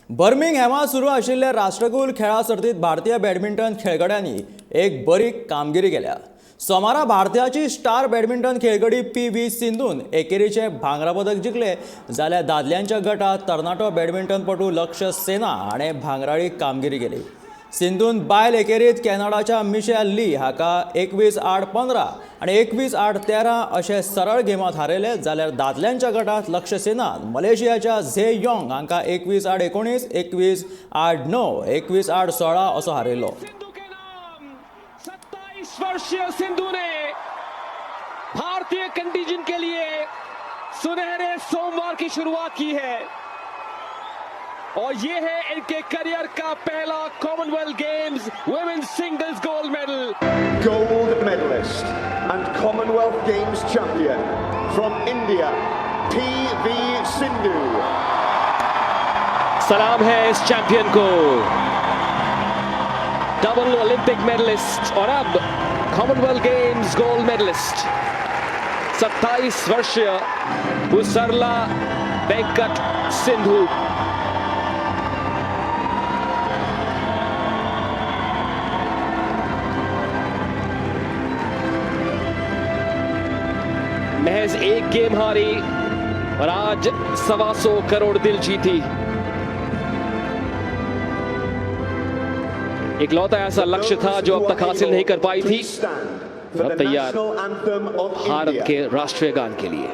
बर्मिंगहॅमांत सुरू आशिल्ल्या राष्ट्रकुल खेळां सर्तीत भारतीय बॅडमिंटन खेळगड्यांनी एक बरी कामगिरी केल्या. सोमारा भारताची स्टार बॅडमिंटन खेळगडी पी.व्ही. सिंधून एकेरीचे भांगरा पदक जिखले, जाल्यार दादल्यांच्या गटात तरणाटो बॅडमिंटनपटू लक्ष्य सेना हाणें भांगराळी कामगिरी केली. सिंधून बायल एकेरीत कॅनडाच्या मिशेल ली हाका 21-8 15 आनी 21-8 13 अशे सरळ गेमांत हारयले, जाल्यार दादल्यांच्या गटात लक्ष्य सेनान मलेशियाच्या झे योंग हांकां 21-8 19, 21-8 9, 21-8 16 असो हारयलो. सिंधु के नाम. 27 वर्षीय सिंधु ने भारतीय कंटीजेंट के लिए सुनहरे सोमवार की शुरुआत की है और ये है इनके करियर का पहला Commonwealth Games women's singles gold medal. Gold medalist and Commonwealth Games champion from India, PV Sindhu. सलाम है इस चैंपियन को, डबल ओलंपिक मेडलिस्ट और अब कॉमनवेल्थ गेम्स गोल्ड मेडलिस्ट, 27 वर्षीय पुसरला वेंकट सिंधु. महज एक गेम हारी और आज 125 करोड़ दिल जीती. इकलौता ऐसा लक्ष्य था जो अब तक हासिल नहीं कर पाई थी. Please stand for अब the तैयार national anthem of Bharat India. K राष्ट्रीय गान के लिए.